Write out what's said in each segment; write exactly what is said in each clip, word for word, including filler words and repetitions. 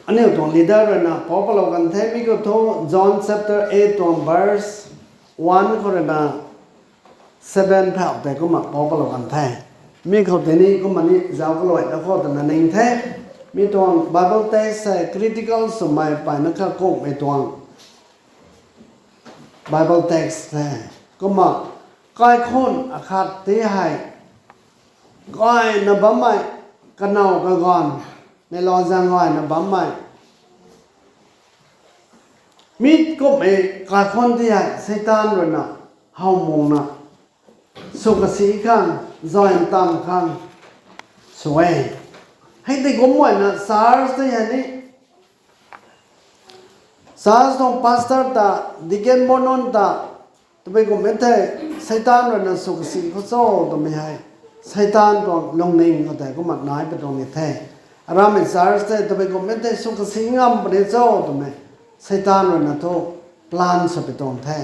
aniu tuang leader rui na pou palou kan the, mi khou thu John chapter eight tuang verse one khou rui na seven phau tei kumna pou palou kan the. Mi khou tei ni kumna ni zauc kaluai da khou twna ning the. Mi tuang Bible text hei critical swmei peyna kha kumhmei tuang Bible text the. Kumna kaikhunh akhat ti hei gayna bammei, kanow kaganv, neilou zaeng gayna bammei, mi kumhmei kaikhunh ti hei Seitaan rui na how mungna sw kasi khang, zay ntam khang sw e. Hei tei kumhmei na church tei hei ni, church tuang pastor ta, deacon bo nunc ta, tabui kumhmei tei Seitaan rui na sw kasi khou cho twmei hei Seitaan tuang lungning khou tei kumna nai pui tuang ni the. Aramei church tei tabui kumhmei tei sw kasi ngam puni cho twmei Seitaan rui na thu plan sw pui tuang the.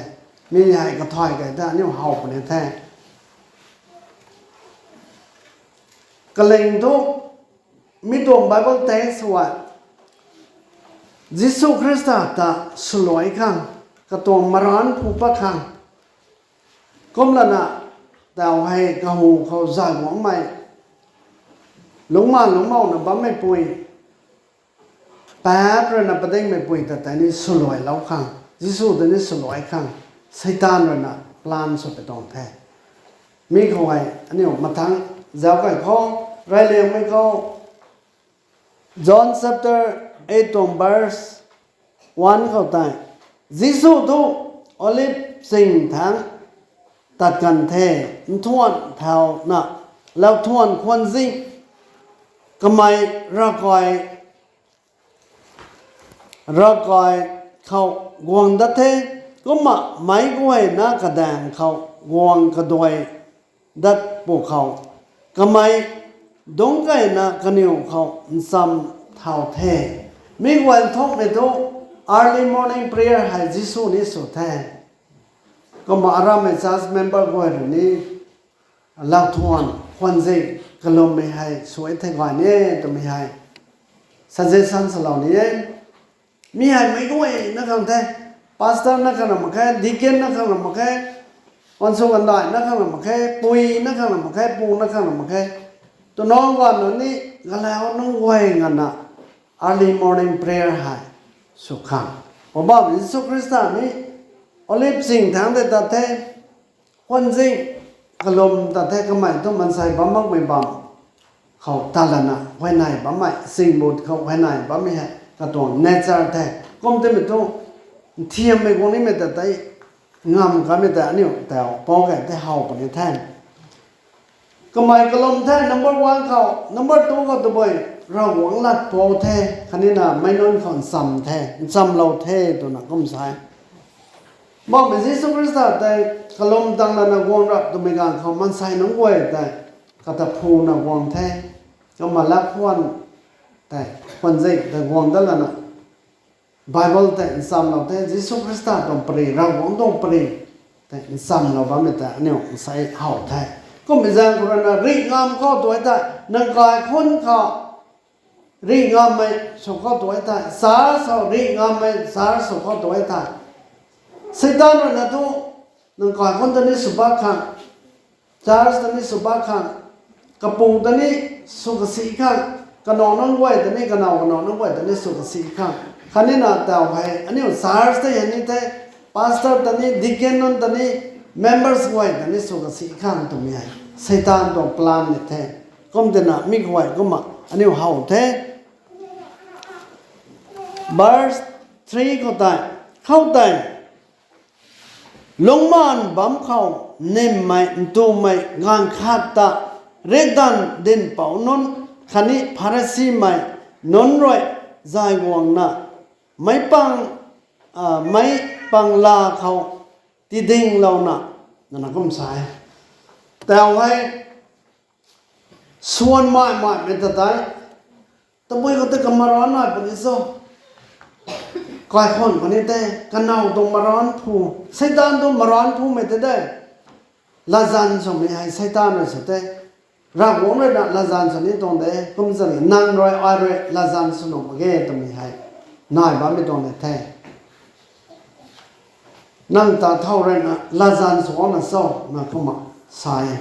Mi hei kathay kei ta aniu how puni the. Kaling thu mi tuang Bible text hei Jisu Khrista ta swluai khang, katuang maranc phu pat khang, kumlana tau hei kahu khou zay guangmei, lungcmaanv lungcmauna bammeipui, paap rui na padingmeipui ta tei ni swluailou khang, Jisu tei ni swluai khang, Seitaan rui na plan sw pui tuang the. Mi khou hei aniu mathang zauc kai khou, reyliangmei khou, John chapter eight tuang verse one khou tei, Jisu thu Olive ching thangc tat kan the, nthuan thauna, lauthuan khwan zing, kamei ravkai, ravkai khou guang dat the, kumna meic guayna kadaeng khou guang kaduai dat pwkhou, kamei dungc keyna kaniw khou ncham thau the. Mi guay nthukmei thu early morning prayer hei Jisu ni sw the. Kumna aramei church member guay rui ni lauthuan khwan zing kalummei hei sw e thei gay ni e twmei hei suggestion salou ni e. Mi hei meic guayna khang the, pastor na khang na mak khe, deacon na khang na mak khe, gansw gandai na khang na mak khe, pui na khang na mak khe, pu na khang na mak khe, twna ganv nunc ni, galau nunc guay nganvna early morning prayer hei sw khang, Poubauhmei Jisu Khrista ni Olive ching thangc tei tat the, khwan zing kalum tat the, kamei thu maansei bam makmei bam khou tat lana huayney bammei, singbut khou huayney bammei hei katuang nature the. Kum timei thu nthiammei guang nimei ta tei, ngam kamei ta aniu tau pou kei tei how puni the. Kamei kalum the number one khou, number two khou tabui Ravguangc lat pou the, khatnina meic nunc khou ncham the, nchamlou the twna kum sa e. Poubauhmei Jisu Khrista tei kalum tang lana guang rap twmei ganv khou maansei nunc guay tei kata phuna guang the, kumna lakhwan tei khwan zing tei guang dat lana Bible tei nchamlou the, Jisu Khrista tuang pary, Ravguangc tuang pary tei nchamlou bammei tei aniu nsei how the. Kummei zaeng khou rui na rih ngam khou tu e thei, nang kaikhunh khou rih ngammei sw khou tu e thei, church khou rih ngammei church sw khou tu e thei, Seitaan rui na thu nang kaikhunh ta ni sw bak khang, church ta ni sw bak khang, kapu ta ni sw kasi khang, kanow nunc guay ta ni, kanow kanow nunc guay ta ni sw kasi khang, khatnina tau hei aniu church tei hei ni the, pastor ta ni, deacon nunc ta ni, members guay ta ni sw kasi khang twmei hei Seitaan tuang plan ni the. Kum tina mi guay kumna aniu how the. Verse three khou tei, khoutei lungcmaanv bam khou nymmei ntumei gaanv khat ta riakdanv dinhpouc nunc khatni Pharisimei nunc rui zay guangna meic pang, meic pang laa khou tidinglouna, nana kum sa e. Tau hei swan mai maimei ta tei, tabui khou tei kamaranc nai puni cho, kaikhunh khou ni tei kanow tuang maranc phu, Seitaan tuang maranc phumei tei de, latzan swmei hei Seitaan rui sw the. Ravguangc rui na latzan sw ni tuang de, kum zan nang rui ai rui latzan sw nuh mak ge twmei hei nai bammei tuang de the. Nang ta thau rui na latzan sw na cho na kumna sa e.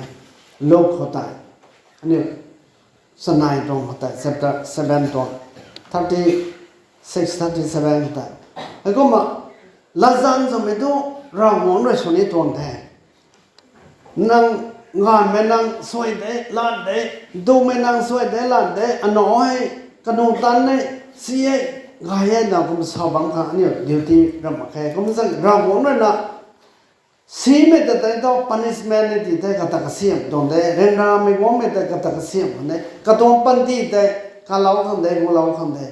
Luke khou tei, aniu chanei tuang khou tei chapter seven tuang thirty six, thirty seven khou tei, heikumna latzan swmei tu Ravguangc rui sw ni tuang the. Nang nganvmei nang suai de, lan de, dumei nang suai de, lan de, anac hei, kanu tan e, si e, gay e na kum sa bam khang aniu duty ram mak khe. Kum zan Ravguangc rui na simei ta tei thu punishment ni ti tei kata kasiam tuang de, ryanramei guangmei tei kata kasiam khang de, katuang panty tei kalou khang de, gulou khang de.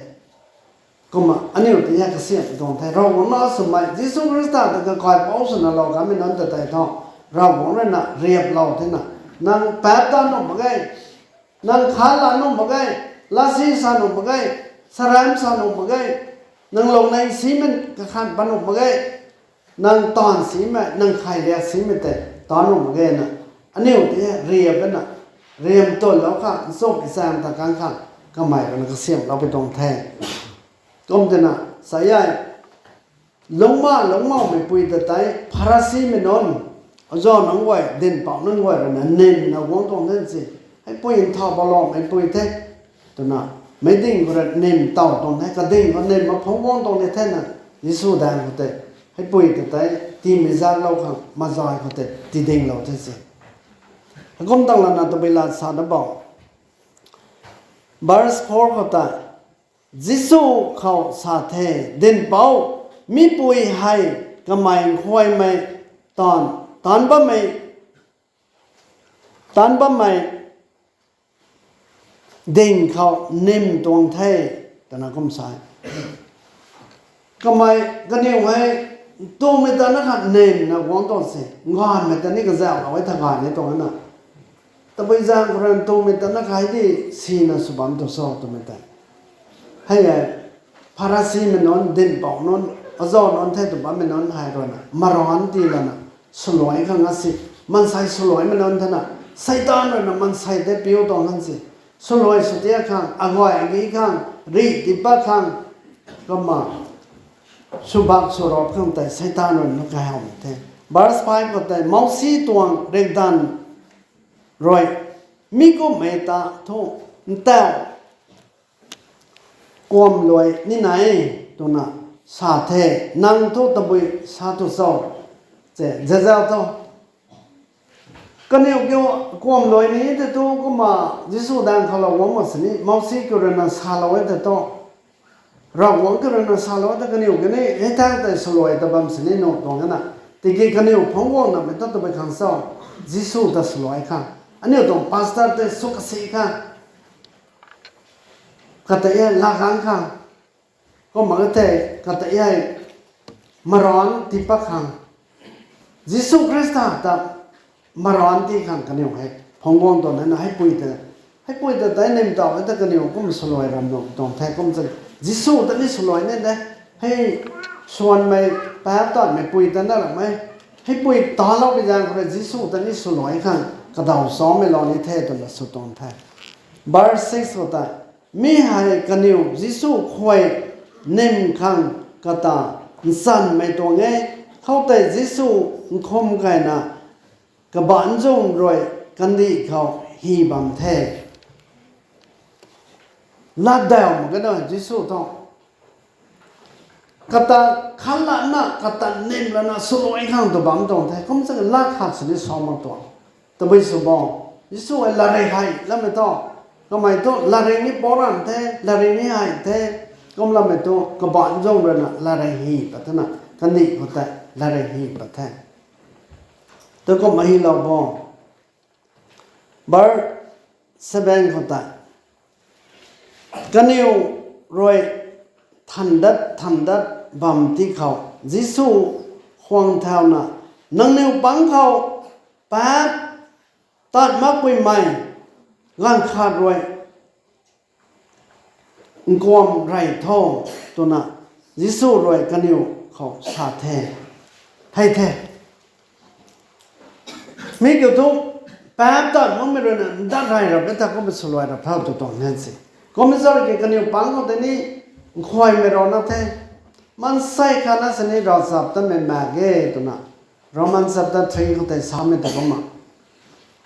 Kumna aniu ti hei kasiam tuang the, Ravguangc na swmei Jisu Khrista ta kakaipouc swna lou kanmei nunc ta tei thu, Ravguangc rui na riaplou thena, nang paap ta nuh mak ge, nang khat la nuh mak ge, latsi sa nuh mak ge, saram sa nuh mak ge, nang lungning simei kakhan pat nuh mak ge, nang taanv simei, nang khairiak simei tei taan nuh mak ge na, aniu ti hei riap na, riam tuanlou kha, nchuk ichang ta kang kha, kamei rui na kasiamlou pi tuang the. Kum tina, sa e, lungcma lungcmoumeipui ta tei Pharisimei nunc, azau nunc guay, dinhpouc nunc guay rui na nim na guang tuang the si. Heipui nthau balomeipui the twna, meic ding khou rui nim taw tuang the, kading khou nim ma phungc guang tuang ni the na, Jisu daeng khou tei, heipui ta tei tiimei zatlou khang mazay khou tei tidinglou the si. Heikum tang lana tabui lat sa da bam. Verse four khou tei, Jisu khou sa the, dinhpouc, mipui hei kamei nkhuaymei taanv, taanc bammei, taanc bammei ding khou nim tuang the, twna kum sa e. Kamei, kaniw hei, ntumei ta na khat nim na guang tuang se, nganvmei ta ni kazauhlou e tha gay ni tuang na. Tabui zaeng khou rui ntumei ta na khat di sina sw bam tu cho twmei tei, hei e, Pharisimei nunc, dinhpouc nunc, azau nunc the tw bammei nunc hei rui na maranc ti lana swluai khang a si, maansei swluaimei nunc thena, Seitaan rui na maansei tei piu tuang khang si, swluai sw tia khang, aguay agi khang, rih tipat khang, kumna swbak swrap khang tei Seitaan rui na kahawmei the. Verse five khou tei, Mousi tuang riakdanv rui mi kumhmei ta thu ntauh kuamluai ni nai e, twna sa the, nang thu tabui sa tu cho, se, zazau thu. Kaniw kiu kuamluai ni tei thu kumna Jisu daeng khou lou guang mak sini, Mousi kiu rui na salou e tei thu, Ravguangc kiu rui na salou e tei kaniw kiu ni hei thangc tei swluai ta bam sini nuh tuang na. Tiki kaniw phungc guang namei thu tabui khang cho, Jisu ta swluai khang. Aniu tuang pastor tei sw kasi khang, kata e laa khang khang, kumna thei kata e maranc tipat khang, Jisu Khrista ta maranc ti khang kaniw hei phungc guang tuang na, heipui ta, heipui ta tei nim taw e ta kaniw kum swluai ram nuh tuang the kum se. Jisu ta ni swluai ni de, hei swanmei, paap taanmeipui ta na ramei, heipui taloupui zaeng khou rui Jisu ta ni swluai khang kadaw chamei lou ni the twna sw tuang the. Verse six khou tei, mi hei kaniw Jisu khuay nim khang kata nchanmei tuang e, khoutei Jisu nkhum kayna kabaanc zung rui kandih khou hy bam the. Latdaw mak kena Jisu thu, kata khanlana, kata nim lana swluai khang tw bam tuang the, kum se lat khat sini sa mak tuang. Tabui sw bo, Jisu hei latrik hei lamei thu, kamei thu latrik ni pou ran the, latrik ni hei the, kum lamei thu kabaanc zung rui na latrik hy pat the na, kandih khou tei latrik hy pat the. Tu kumna hylou bo. Verse seven khou tei, kaniw rui than dat than dat bam ti khou, Jisu khwang thauna, nangniw pang khou paap tat makpuimei ganv khat rui nkuam rey tho, twna Jisu rui kaniw khou sa the. Hei the, mi kiu thu paap taanv makmei rui na ndat rey rap e ta kumna swluai rap tho tw tuang e si. Kumna zauc ki kaniw pang khou tei ni nkhuaymei rana the. Maansei khatna sini ravchaptatmei mak ge twna Roman chapter three khou tei samei ta kumna.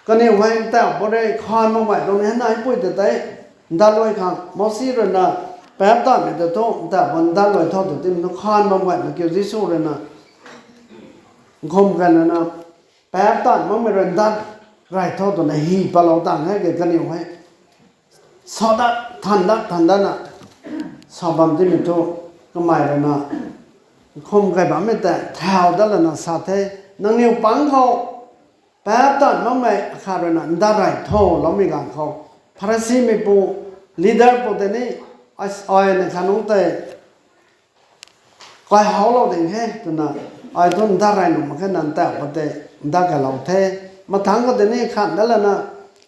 Kaniw hei ntaw pw rui khan makmei tuang ni hei naipui ta tei ndat luai khang Mousi rui na paap taanvmei ta thu ntaw pw ndat luai tho tw timei tu khan makmei na kiu Jisu rui na nkhum kan na paap taanv makmei rui ndat rey tho twna hi patlou tang hei ke kaniw hei sa dat than dat than dat na sa bam timei thu kamei rui na nkhum kai bammei tei thau dat lana sa the, nangniw pang khou paap taanv makmei akhat rui na ndat rey tho loumei ganv khou Pharisimeipu leader pu tei ni ai na khat nungc tei kaihouclou ding he twna ai thu ndat rey nuh mak khe na ntaw pw tei ndat kailou the. Mathangc khou tei ni khan dat lana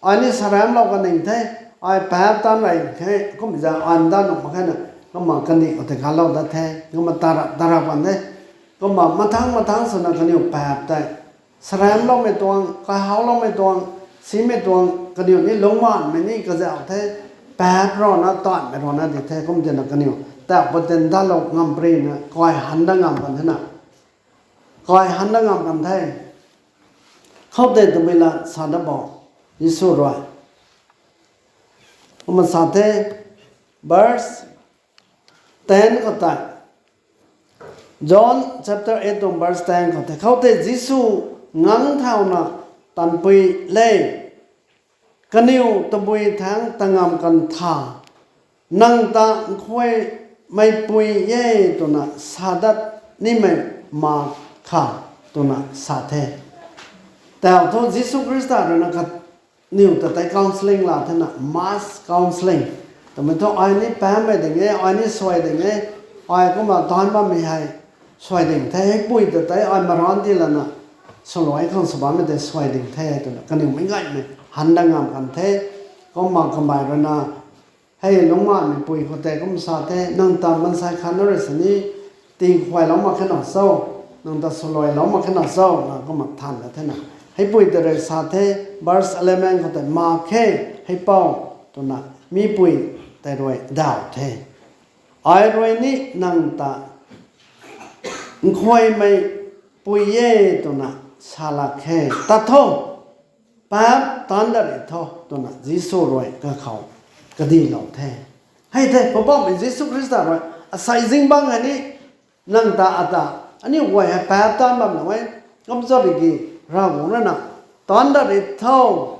ai ni saramlou kaning the, ai paap taanv rey khe kumna ai ndat nuh mak khe na kumna kandih khou tei kalou dat the kumna tara tara pan the. Kumna mathangc mathangc swna kaniw paap tei saramloumei tuang, kaihoucloumei tuang, simei tuang kaniw ni lungcmaanvmei ni kazauh the, paap rana taanvmei rana di the kum tina kaniw ntaw pw tei ndatlou ngam pary na kai han dat ngam kan the na, kai han dat ngam kan the. Khoutei tabui la sa dat bo, Jisu rui kumna sa the, verse ten khou tei, John chapter eight tuang verse ten khou tei, khoutei Jisu ngang thauna, tanpui le, kaniw tabui thangc ta ngam kan tha, nang ta nkhuaymeipui e twna sa dat nimei mak kha twna sa the. Tau thu Jisu Khrista rui na kaniw ta tei counselling la thena mass counselling twmei thu ai ni paapmei ding e, ai ni suai ding e, ai kumna taanv bammei hei suai ding the, heipui ta tei ai maranc ti lana swluai khang sw bammei tei suai ding the twna kaniw meic gaymei han dat ngam kan the. Kumna kamei rui na hei lungcmaanvmeipui khou tei kum sa the, nang ta maansei khatna rui sini tinkhuaylou mak khe na cho, nang ta swluailou mak khe na cho na kumna than dat thena, heipui ta rui sa the, verse eleven khou tei, mak khe, heipou, twna mipui tei rui daw the, ai rui ni nang ta nkhuaymeipui e twna sa lak khe, tat tho, paap taanc dat ri tho twna Jisu rui kakhou kadilou the. Hei the Poubauhmei Jisu Khrista rui asei zingbangc hei ni nang ta ata aniu guay hei paap taanc bam nuh e, kum cho riki Ravguangc rui na taanc dat ri tho,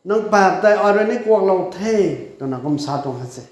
nang paap tei ai rui ni kuaklou the twna kum sa tuang hei se.